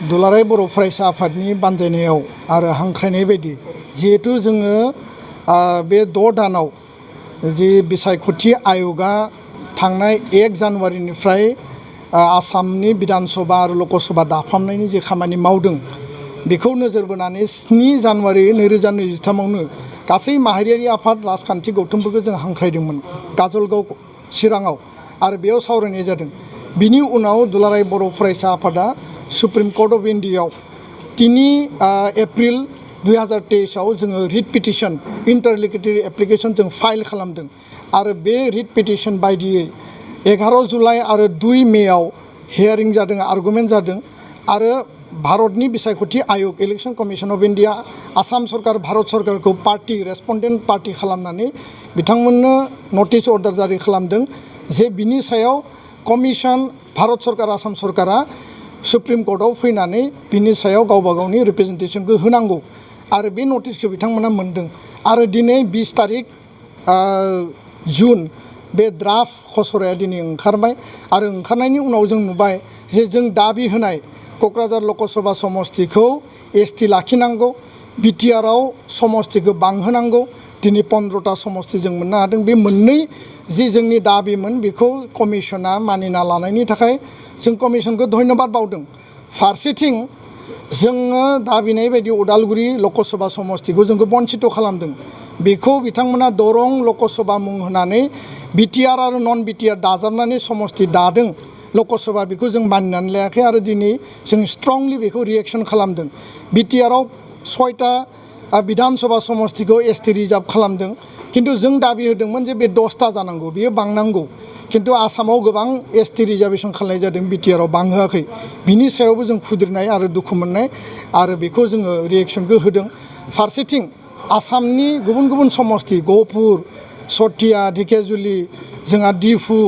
दुलाराय बर' फरायसा आफादनि बानजायनायाव आरो हांख्रायनाय बायदि जिहेतु जोङो बे 6 दानाव जि बिसायख'थि आय'गा थांनाय 1 जानुवारिनिफ्राय आसामनि बिधान सभा आरो लकसभा दाफामनायनि जे खामानि मावदों बेखौ नोजोर बोनानै 7 जानुवारि 2023आवनो गासै माहारियारि आफाद राजखान्थि गौथुमफोरखौ जों हांख्रायदोंमोन काजलगाव चिराङाव आरो बेयाव सावरायनाय जादों। बिनि उनाव दुलाराय बर' फरायसा आफादा सुप्रिम कर्ट अफ इन्डियायाव 3 एप्रिल 2023आव जोङो रिट पिटिशन इन्टारलिकुटरी एप्लिकेशन जों फाइल खालामदों आरो बे रिट पिटिशन बायदियै 11 जुलाइ आरो 2 मेआव हियारिं जादों आर्गुमेन्ट जादों आरो भारतनि बिसायख'थि आयोग election commission of India Assam सरकार भारत सरकारखौ पार्टी रेस्पन्डेन्ट पार्टी खालामनानै बिथांमोननो नटिस अर्डार जारि खालामदों जे बिनि सायाव कमिशन भारत सरकार आसाम सरकारा सुप्रिम कर्टआव फैनानै बिनि सायाव गावबा गावनि रिप्रेजेन्टेशनखौ होनांगौ आरो बे नटिसखौ बिथांमोना मोनदों आरो दिनै 20 तारिख जुन बे ड्राफ्ट खसराया दिनै ओंखारबाय आरो ओंखारनायनि उनाव जों नुबाय जे जों दाबि होनाय क'क्राझार लकसभा समस्तिखौ एसटि लाखिनांगौ बिटिआरआव समस्तिखौ बांहोनांगौ दिनै 15टा समस्ति जों मोननो हादों। बे मोननै जि जोंनि दाबिमोन बेखौ कमिसना मानिना लानायनि थाखाय जों कमिसनखौ धन्यबाद बावदों। फारसेथिं जोङो दाबिनाय बायदि उदालगुरि लकसभा समस्तिखौ जोंखौ बन्चित खालामदों बेखौ बिथांमोना दरं लकसभा मुं होनानै बिटिआर आरो नन बिटिआर दाजाबनानै समस्ति दादों लकसभा बेखौ जों मानिनानै लायाखै आरो दिनै जों स्ट्रंलि बेखौ रिएक्शन खालामदों। बिटिआरआव 6टा बिधान सभा समस्तिखौ एसटि रिजार्भ खालामदों किन्तु जों दाबि होदोंमोन जे बे 10टा जानांगौ बेयो बांनांगौ किन्तु आसामाव गोबां एसटि रिजार्भेशन खालामनाय जादों बिटिआरआव बांहोआखै बिनि सायावबो जों खुद्रिनाय आरो दुखु मोननाय आरो बेखौ जोङो रिएक्शनखौ होदों। फारसेथिं आसामनि गुबुन गुबुन समस्ति गहपुर सथिया ढेकियाजुलि जोंहा डिफु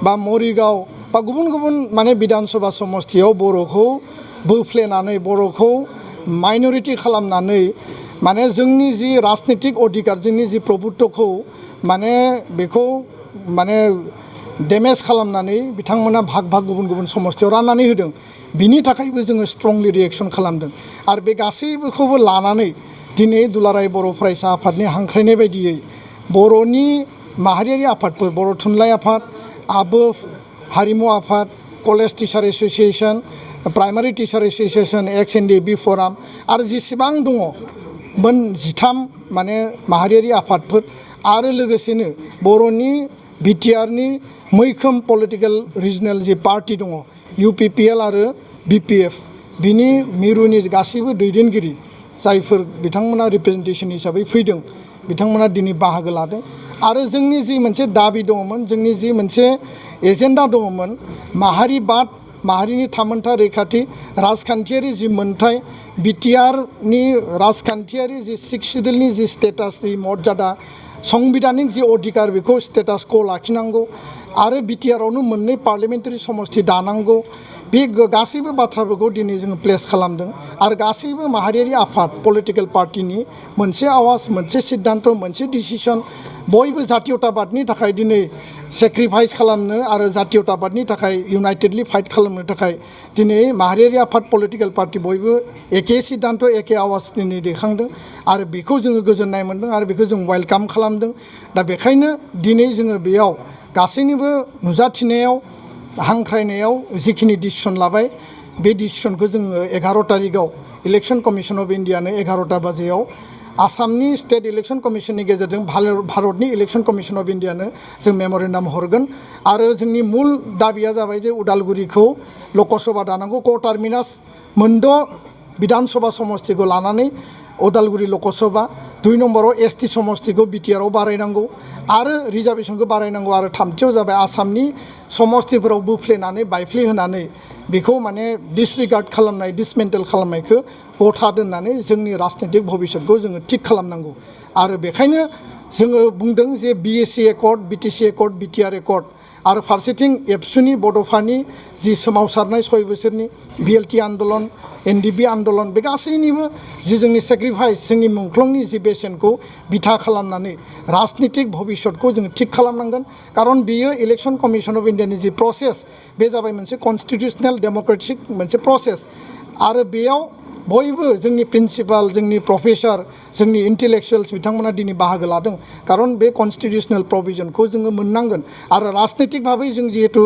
बा मरिगाव बा गुबुन गुबुन माने बिधान सभा समस्तियाव बर'खौ बोफ्लेनानै बर'खौ माइनरिटि खालामनानै माने जोंनि जि राजनितिक अधिकार जोंनि जि प्रभुत्वखौ माने बेखौ माने डेमेज खालामनानै बिथांमोना भाग भाग गुबुन गुबुन समस्तियाव राननानै होदों बिनि थाखायबो जोङो स्ट्रंलि रिएक्शन खालामदों आरो बे गासैबोखौबो लानानै दिनै दुलाराय बर' फरायसा आफादनि हांख्रायनाय बायदियै बर'नि माहारियारि आफादफोर बर' थुनलाइ आफाद आबोफ हारिमु आफाद college teacher association primary teacher association ex NDFB forum आरो जेसेबां दङ मोन 13 माने माहारियारि आफादफोर आरो लोगोसेनो बर'नि बिटिआरनि मैखोम पलिटिकेल रिजनेल जि पार्टी दङ इउपिपिएल आरो बिपिएफ बिनि मिरुनि गासैबो दैदेनगिरि जायफोर बिथांमोना रिप्रेजेन्टेशन हिसाबै फैदों बिथांमोना दिनै बाहागो लादों आरो जोंनि जि मोनसे दाबि दङमोन जोंनि जि मोनसे एजेन्डा दङमोन माहारिबाद माहारिनि थामोनथा रैखाथि राजखान्थियारि जि मोन्थाय बिटिआरनि राजखान्थियारि जि 6 सिडिउलनि जि स्टेटास जि मर्यादा संबिधानिक जि अधिकार बेखौ स्टेटास को लाखिनांगौ आरो बिटिआरआवनो मोननै पार्लियामेन्टारि समस्ति दानांगौ बे गासैबो बाथ्राफोरखौ दिनै जोङो प्लेस खालामदों आरो गासैबो माहारियारि आफाद पलिटिकेल पार्टिनि मोनसे आवाज मोनसे सिद्धान्त मोनसे डिसिसन बयबो जातीयताबादनि थाखाय दिनै सेक्रिफाइस खालामनो आरो जातीयताबादनि थाखाय इउनाइटेडलि फाइट खालामनो थाखाय दिनै माहारियारि आफाद पलिटिकेल पार्टि बयबो एखे सिद्धान्त एखे आवाज दिनै दैखांदों आरो बेखौ जोङो गोजोननाय मोनदों आरो बेखौ जों वेलकाम खालामदों। दा बेखायनो दिनै जोङो बेयाव गासैनिबो नुजाथिनायाव हांख्रायनायाव जिखिनि डिसिसन लाबाय बे डिसिसनखौ जोङो 11 तारिखआव इलेक्शन कमिशन अफ इन्डियानो 11टा बाजियाव आसामनि स्टेट इलेक्शन कमिशननि गेजेरजों भारतनि इलेक्शन कमिशन अफ इन्डियानो जों मेम'रेन्डाम हरगोन आरो जोंनि मुल दाबिया जाबाय जे उदालगुरिखौ लकसभा दानांगौ क टार्मिनास मोनद' बिधान सभा समस्तिखौ लानानै उदालगुरि लकसभा 2 नम्बराव एसटि समस्तिखौ बिटिआरआव बारायनांगौ आरो रिजार्भेशनखौ बारायनांगौ आरो थामथियाव जाबाय आसामनि समस्तिफोराव बोफ्लेनानै बायफ्ले होनानै बेखौ माने डिसरिगार्ड खालामनाय डिसमेन्टेल खालामनायखौ गथा दोननानै जोंनि राजनितिक भबिष्यतखौ जोङो थिग खालामनांगौ आरो बेखायनो जोङो बुंदों जे BAC accord BTC accord BTR accord आरो फारसेथिं एबसुनि बड'फानि जि सोमावसारनाय 6 बोसोरनि बिएलटि आन्दलन एनडिबि आन्दलन बे गासैनिबो जि जोंनि सेक्रिफाइस जोंनि मुंख्लंनि जि बेसेनखौ बिथा खालामनानै राजनितिक भबिष्यतखौ जोङो थिग खालामनांगोन कारन बियो इलेक्शन कमिशन अफ इन्डियानि जि प्रसेस बे जाबाय मोनसे कन्स्टिटिउशनेल डेम'क्रेटिक मोनसे प्रसेस आरो बेयाव बयबो जोंनि प्रिन्सिपाल जोंनि प्रफेसर जोंनि इन्टेलेक्सुवेल्स बिथांमोना दिनै बाहागो लादों खारन बे कनस्टिटिउसनेल प्रभिजनखौ जोङो मोननांगोन आरो राजनैतिक भाबै जों जिहेतु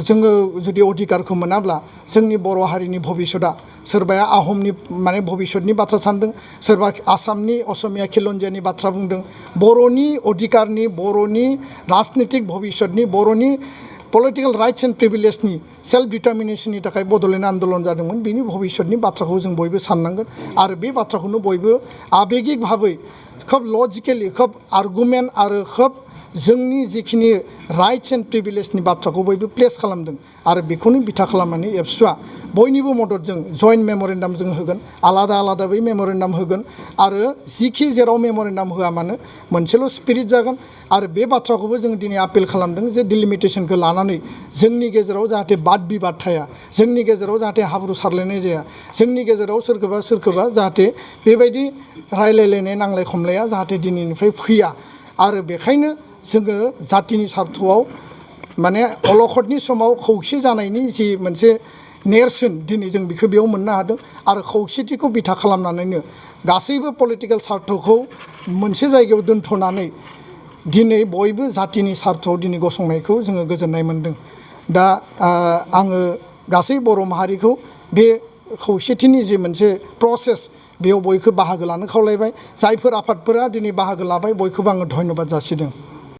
जोङो जुदि अधिकारखौ मोनाब्ला जोंनि बर' हारिनि भबिसतआ सोरबाया आहमनि माने भबिसतनि बाथ्रा सानदों सोरबा आसामनि असमिया खिलन्जियानि बाथ्रा बुंदों बर'नि अधिकारनि बर'नि राजनैतिक भबिसतनि बर'नि पलिटिकल राइट्स एन्ड प्रिभिलेजनि सेल्फ डिटारमिनेसननि थाखाय बड'लेण्ड आन्दलन जादोंमोन बिनि भबिसतनि बाथ्राखौ जों बयबो साननांगोन आरो बे बाथ्राखौनो बयबो आबेगिक भाबै खोब लजिकेलि खोब आर्गुमेन्ट आरो खोब जोंनि जिखिनि राइट्स एन्ड प्रिभिलेजनि बाथ्राखौ बयबो प्लेस खालामदों आरो बेखौनो बिथा खालामनानै एबसुआ बयनिबो मददजों जइन्ट मेमरेन्डाम जों होगोन आलादा आलादा बै मेमरेन्डाम होगोन आरो जिखि जेराव मेमरेन्डाम होआ मानो मोनसेल' स्पिरिट जागोन आरो बे बाथ्राखौबो जों दिनै आपिल खालामदों जे डिलिमिटेसनखौ लानानै जोंनि गेजेराव जाहाथे बाद बिबाद थाया जोंनि गेजेराव जाहाथे हाब्रु सारलायनाय जाया जोंनि गेजेराव सोरखौबा जाहाथे बेबायदि रायलायलायनाय नांलाय खमलाया जाहाथे दिनैनिफ्राय फैया आरो बेखायनो जोङो जातिनि सार्थआव माने अलखदनि समाव खौसे जानायनि जि मोनसे नेरसोन दिनै जों बेखौ बेयाव मोननो हादों आरो खौसेथिखौ बिथा खालामनानैनो गासैबो पलिटिकेल सार्थखौ मोनसे जायगायाव दोनथ'नानै दिनै बयबो जातिनि सार्थआव दिनै गसंनायखौ जोङो गोजोननाय मोनदों दा आङो गासै बर' माहारिखौ बे खौसेथिनि जे मोनसे प्रसेस बेयाव बयखौ बाहागो लानो खावलायबाय जायफोर आफादफोरा दिनै बाहागो लाबाय बयखौबो आङो धन्यबाद जासिदों